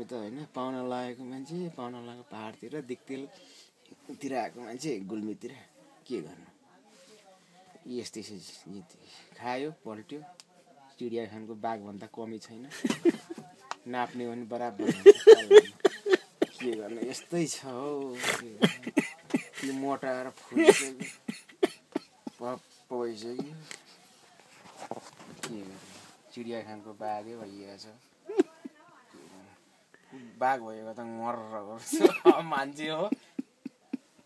त होइन पाहुना लागेको मान्छे पाहुना लागेको पाहाडतिर दिक्तेलतिर आएको मान्छे गुल्मीतिर के गर्नु यस्तै खायो पल्ट्यो चिडियाखानको बाघभन्दा कमी छैन नाप्ने पनि बराबर के गर्नु यस्तै छ हौ यो मोटाएर फुलिसक्यो पप्प भइसक्यो के गर्नु चिडियाखानको बाघै भइरहेछ बाघ भएको त मर्र गर्छ मान्छे हो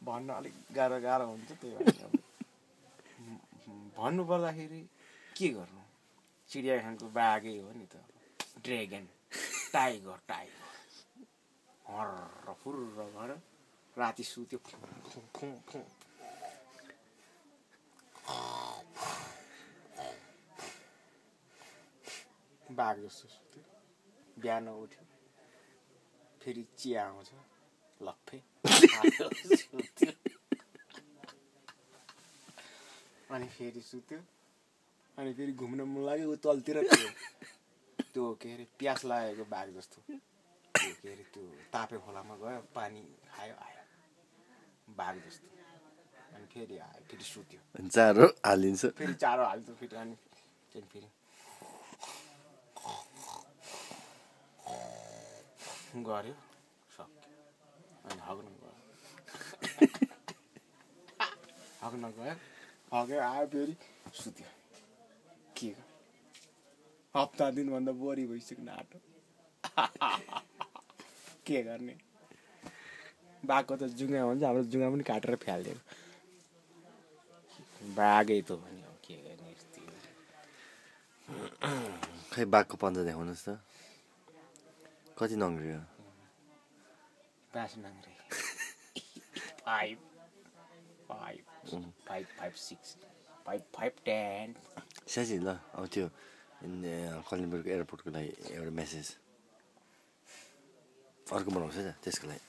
भन्न अलिक गाह्रो हुन्छ त्यही भएर भन्नु पर्दाखेरि के गर्नु चिडियाखानको बाघै हो नि त ड्रेगन टाइगर हर्र फुर्र भएर राति सुत्यो बाघ जस्तो सुत्यो बिहान उठ्यो फेरि चिया आउँछ लप्फे सुत्यो अनि फेरि सुत्यो अनि फेरि घुम्न मन लाग्यो ऊ तलतिर त्यो के अरे प्यास लागेको बाघ जस्तो त्यो के अरे त्यो तापे खोलामा गयो पानी खायो आयो बाघ जस्तो अनि फेरि आयो फेरि सुत्यो चारो हालिन्छ फेरि चारो हाल्छ फेरि अनि फेरि गऱ्यो सक्यो अनि हग्न गयो हग्यो आयो फेरि सुत्यो के हप्ता दिनभन्दा बढी भइसक्यो नाटो के गर्ने बाघको त जुङ्गा हुन्छ हाम्रो जुङ्गा पनि काटेर फ्यालिदिएको बाघै त हो नि के गर्ने यस्तै खै बाघको पन्जा देखाउनुहोस् त कति नङ्ग्रियो 5 नङ्ग्रे 5 6 5 10 साँच्चै ल अब त्यो कलिम्पोङको एयरपोर्टको लागि एउटा मेसेज अर्को बनाउँछ त्यसको लागि